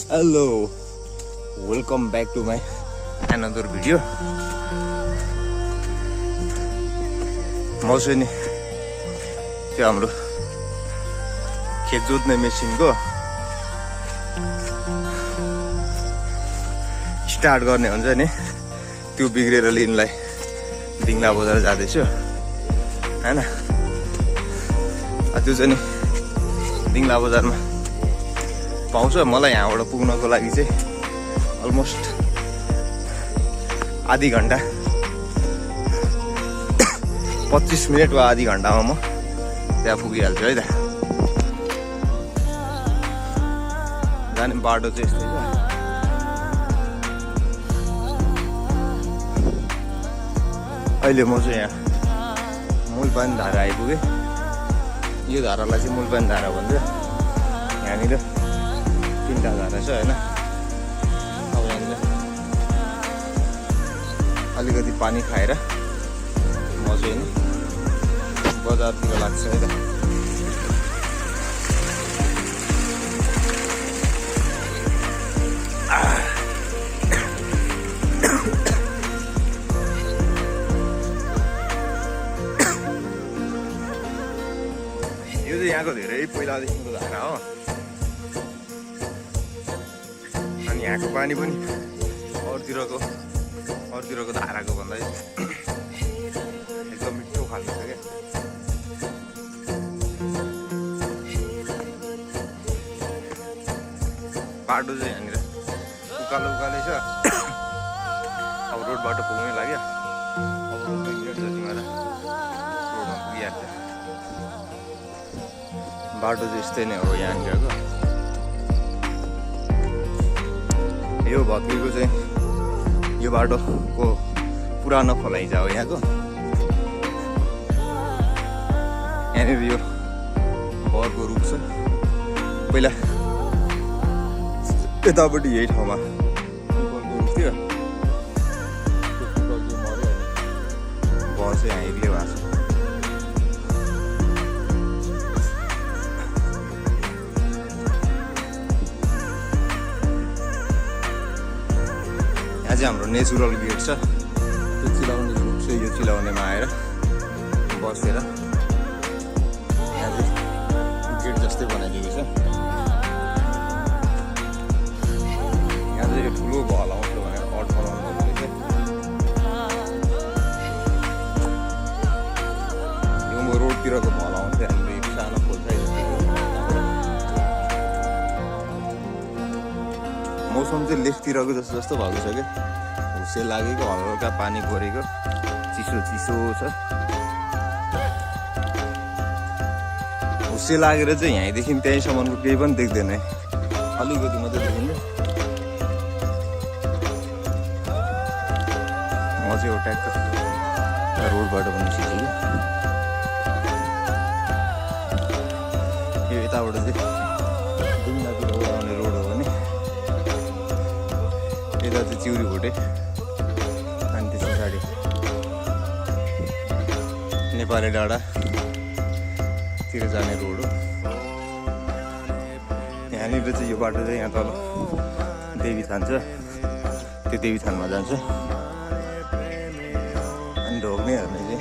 Hello, welcome back to my another video. म चाहिँ नि त्यो हाम्रो खेत जोत्ने मेसिनको स्टार्ट गर्ने हुन्छ नि त्यो बिग्रेर लिनलाई दिङला बजार जाँदैछु हैन। त्यो चाहिँ नि दिङला बजारमा पाउँछ। मलाई यहाँबाट पुग्नको लागि चाहिँ अलमोस्ट आधी घन्टा 25 मिनट वा आधी घन्टामा म त्यहाँ पुगिहाल्छु है त। जाने बाटो चाहिँ यस्तै छ। अहिले म चाहिँ यहाँ मूलपानी धारा आइपुगेँ। यो धारालाई चाहिँ मूलपानी धारा भन्छ। यहाँनिर 3टा धारा छ हैन। अब यहाँनिर अलिकति पानी खाएर म चाहिँ नि बजारतिर लाग्छ है त। यो चाहिँ यहाँको धेरै पहिलादेखिको धारा हो। अनि यहाँको पानी पनि अरूतिरको धाराको भन्दा एकदम मिठो खालको छ क्या। बाटो चाहिँ यहाँनिर उकालै छ। अब रोडबाट पुग्नै लाग्यो। अब 2 मिनट जतिमा रोडमा पुगिहाल्छ। बाटो चाहिँ यस्तै नै हो यहाँनिरको। यो भत्कीको चाहिँ यो बाटोको पुरानो खोलाइजा हो यहाँको। यहाँनिर यो बरको रुख छ। पहिला यतापट्टि यही ठाउँमा पिपलको रुख थियो। त्यो पिपल चाहिँ मऱ्यो। बर चाहिँ यहाँ एक्लै भएको छ। यहाँ चाहिँ हाम्रो नेचुरल गेट छ। त्यो चिलाउने रुख चाहिँ यो चिलाउनेमा आएर बसेर यहाँ चाहिँ गेट जस्तै बनाइदिएको छ। यहाँ चाहिँ यो ठुलो भल आउँछ भनेर पट बनाउनु भएको थियो। यो रोडतिरको भल आउँछ। हामीले एक सानो खोल्छ। मौसम चाहिँ लेफ्टतिरको जस्तो भएको छ क्या। हुस्से लागेको हल्का पानी परेको चिसो छ। हुस्से लागेर चाहिँ यहीँदेखि त्यहीँसम्मको केही पनि देख्दैन है। अलिकति मात्रै देखिन्छ। म चाहिँ एउटा रोडबाट पनि निस्किन्छु। यो यताबाट चाहिँ दिङलातिर आउने रोड हो भने यता चाहिँ चिउरी भोटे अनि त्यस पछाडि नेपाली डाँडातिर जाने रोड हो। यहाँनिर चाहिँ यो बाटो चाहिँ यहाँ तल देवी थान छ। त्यो देवी थानमा जान्छ। अनि ढोग्नेहरूले चाहिँ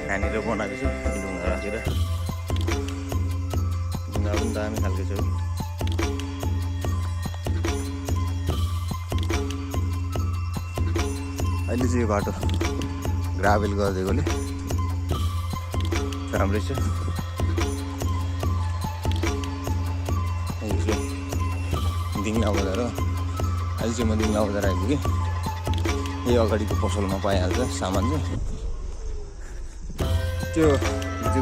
यहाँनिर बनाएको छ ढुङ्गा राखेर। ढुङ्गा पनि दामी खालको छ। अहिले चाहिँ यो बाटो ग्राभेल गरिदिएकोले राम्रै छ। दिङला बजार हो। अहिले चाहिँ म दिङला बजार आइपुगेँ। यही अगाडिको पसलमा पाइहाल्छ सामान चाहिँ। त्यो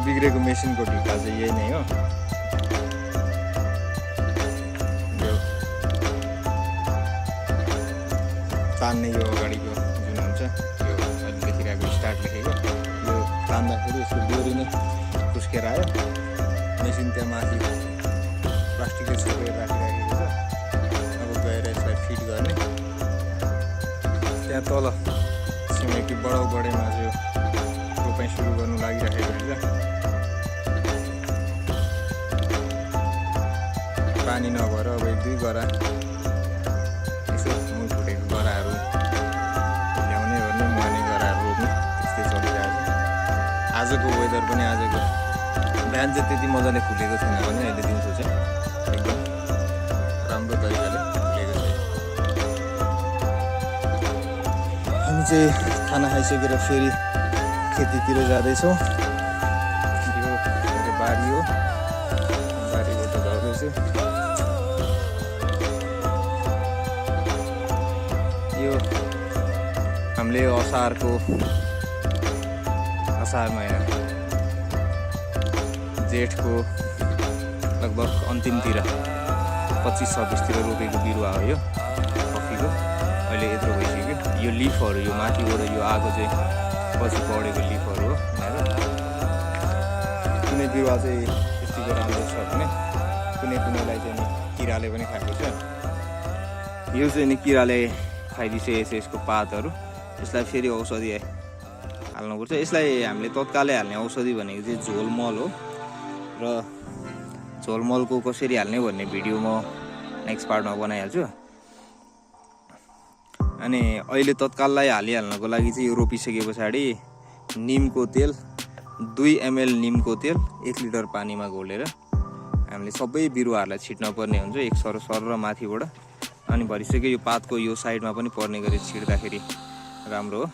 बिग्रेको मेसिनको ढिक्का चाहिँ यही नै हो। तान्ने यो अगाडिको जुन हुन्छ त्यो अहिले देखिरहेको स्टार्ट लेखेको यो तान्दाखेरि यसको डोरी नै खुस्केर आयो। मेसिन त्यहाँ माथि प्लास्टिकले छोपेर राखिराखेको छ। अब गएर यसलाई फिट गर्ने। त्यहाँ तल छिमेकी बडेमा चाहिँ रोपाइँ सुरु गर्नु लागिराखेको हुन्छ। पानी नभएर अब 1-2 गरा यसो मूल फुटेको गराहरू ल्याउने गर्ने मुहाने गराहरू रोप्ने त्यस्तै चलिरहेको छ। आजको वेदर पनि आजको बिहान चाहिँ त्यति मजाले फुलेको छैन भने अहिले दिउँसो चाहिँ एकदम राम्रो तरिकाले फुलेको छ। हामी चाहिँ खाना खाइसकेर फेरि खेतीतिर जाँदैछौँ। यो मेरो बारी हो, बारीबाट झर्दैछु। यो हामीले असार महिना जेठको लगभग अन्तिमतिर 25-26 रोपेको बिरुवा हो यो कफीको। अहिले यत्रो भइसक्यो। यो लिफहरू यो माथिबाट यो आगो चाहिँ पछि पढेको लिफहरू हो। कुनै बिरुवा चाहिँ त्यतिको राम्रो छ भने कुनैलाई चाहिँ नि किराले पनि खाएको छ। यो चाहिँ नि किराले खाइदिइसकेको छ यसको पातहरू। यसलाई फेरि औषधि हाल्नुपर्छ। यसलाई हामीले तत्कालै हाल्ने औषधि भनेको चाहिँ झोलमल हो र झोलमलको कसरी हाल्ने भन्ने भिडियो म नेक्स्ट पार्टमा बनाइहाल्छु। अनि अहिले तत्काललाई हालिहाल्नको लागि चाहिँ यो रोपिसके पछाडि निमको तेल 2 ml निमको तेल 1 लिटर पानीमा घोलेर हामीले सबै बिरुवाहरूलाई छिट्न पर्ने हुन्छ एक सर र माथिबाट। अनि भरिसक्यो यो पातको यो साइडमा पनि पर्ने गरी छिट्दाखेरि राम्रो हो।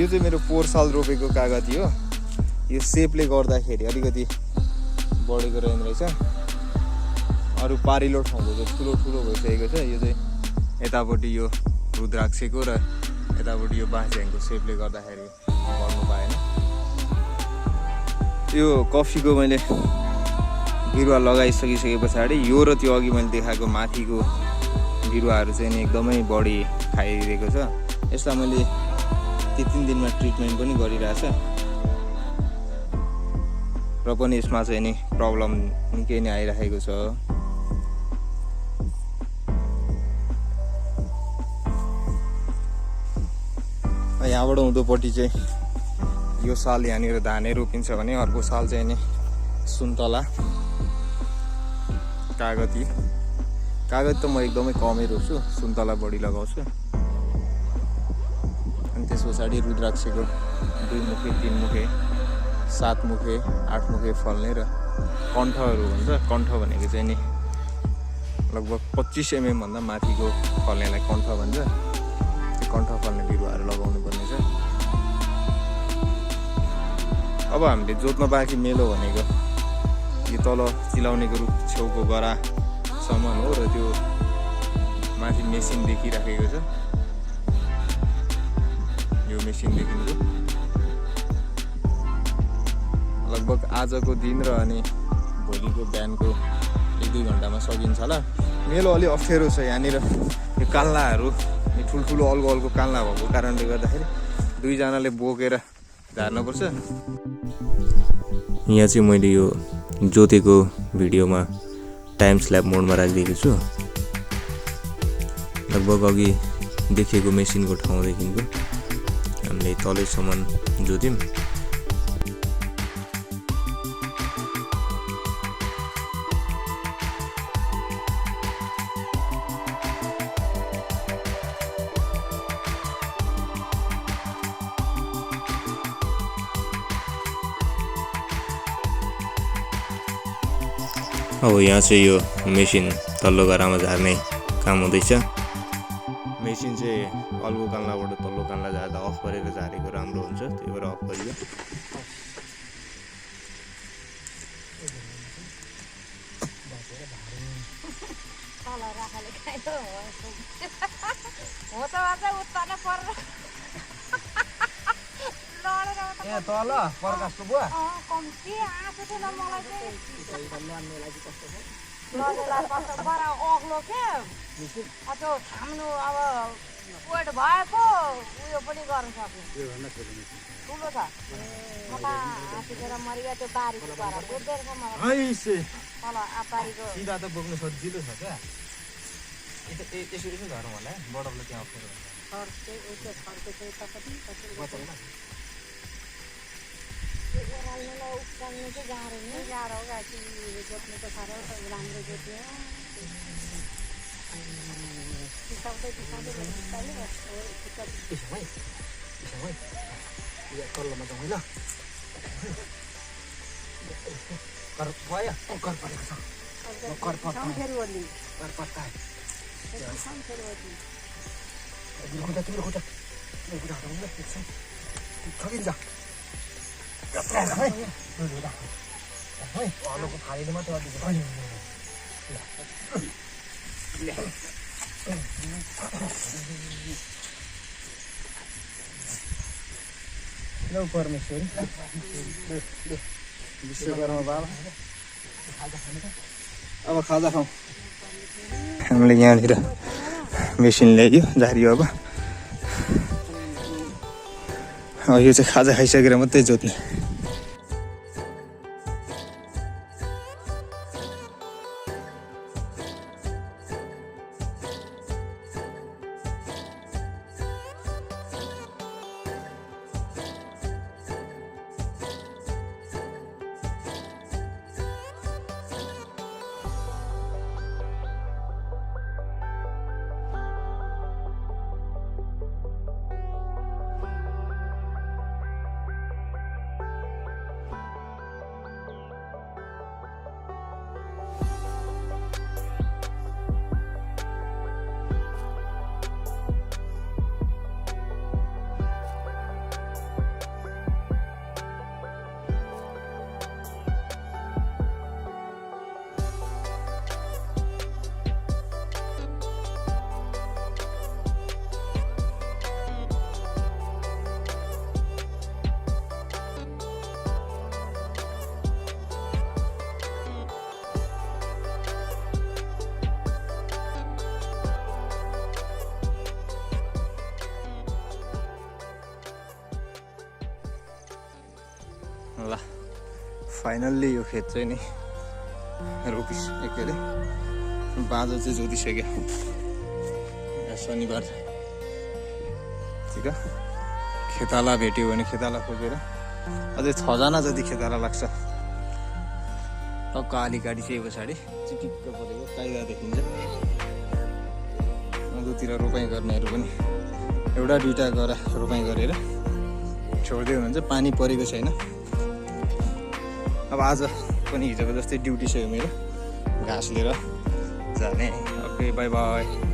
यो चाहिँ मेरो 4 साल रोपेको कागती हो। यो सेपले गर्दाखेरि अलिकति बढेको रहेछ। अरू पारिलो ठाउँको चाहिँ ठुलो भइसकेको छ। यो चाहिँ यतापट्टि यो रुद्राक्षको र यतापट्टि यो बाँझ्याङको सेपले गर्दाखेरि गर्नु पाएन। यो कफीको मैले बिरुवा लगाइसकिसके पछाडि यो र त्यो अघि मैले देखाएको माथिको बिरुवाहरू चाहिँ नि एकदमै बढी खाइदिएको छ। यसलाई मैले 3 दिनमा ट्रिटमेन्ट पनि गरिरहेछ र पनि यसमा चाहिँ नि प्रब्लम निकै नै आइरहेको छ। यहाँबाट उँधोपट्टि चाहिँ यो साल यहाँनिर धानै रोपिन्छ भने अर्को साल चाहिँ नि सुन्तला कागती त म एकदमै कमै रोप्छु, सुन्तला बढी लगाउँछु। अनि त्यस पछाडि रुद्राक्षको 2 मुखे 3 मुखे 7 मुखे 8 मुखे फल्ने र कण्ठहरू हुन्छ। कण्ठ भनेको चाहिँ नि लगभग 25 mm भन्दा माथिको फल्नेलाई कण्ठ भन्छ। त्यो कण्ठ फल्ने बिरुवाहरू लगाउनु पर्ने छ। अब हामीले जोत्न बाँकी मेलो भनेको यो तल चिलाउनेको रुख छेउको गरासम्म हो र त्यो माथि मेसिन देखिराखेको छ। यो मेसिनदेखिको लगभग आजको दिन र अनि भोलिको बिहानको 1-2 घन्टामा सकिन्छ होला। मेलो अलि अप्ठ्यारो छ यहाँनिर। यो काल्लाहरू यो ठुल्ठुलो अल्गो काल्ला भएको कारणले गर्दाखेरि 2 जनाले बोकेर झार्नुपर्छ। यहाँ चाहिँ मैले यो जोतेको भिडियोमा टाइम स्ल्याप मोडमा राखिदिएको छु। लगभग अघि देखिएको मेसिनको ठाउँदेखिको हामीले तलैसम्म जोत्यौँ। अब यहाँ चाहिँ यो मेसिन तल्लो गरामा झार्ने काम हुँदैछ। मेसिन चाहिँ अल्गो कान्लाबाट तल्लो कान्ला झार्दा अफ गरेर झारेको राम्रो हुन्छ, त्यही भएर अफ गरियो। तल प्रकाशको बुवा कम्ती आएको थिएन मलाई चाहिँ अग्लो के त्यो थाम्नु अब वेट भएको उयो पनि गर्न सक्यो। ठुलो छ म त हाँसिएर मरिया त्यो बारीको भएर बुझ्दै रहेछ मलाई तल आपारीको सिधा त बोक्नु सजिलो छ क्या। यसो झरौँ होला बडबले त्यहाँ अप्ठ्यारो Tolong macam mana? Karpaya, karpaya kesana. Karpaya. Karpaya. Kuda. Thagin जा. आलुको फालेले मात्र लौ परमेश्वरी विश्वकर्मा बाबा अब खाजा खाउँ हामीले यहाँनिर मेसिन ल्यायो झारियो अब यो चाहिँ खाजा खाइसकेर मात्रै जोत्ने ल फाइनल्ली यो खेत चाहिँ नि रोपिसक्यो के अरे बाँझो चाहिँ जोतिसक्यो शनिबार ठिक खेताला भेट्यो भने खेताला खोजेर अझै 6 जना जति खेताला लाग्छ टक्क आली काटिसके पछाडि चिटिक्क परेको काइदा देखिन्छ अरूतिर रोपाइँ गर्नेहरू पनि एउटा दुईटा गरा रोपाइँ गरेर छोड्दै हुनुहुन्छ पानी परेको छैन अब आज पनि हिजोको जस्तै ड्युटी छ मेरो घाँस लिएर जाने ओके बाई बाई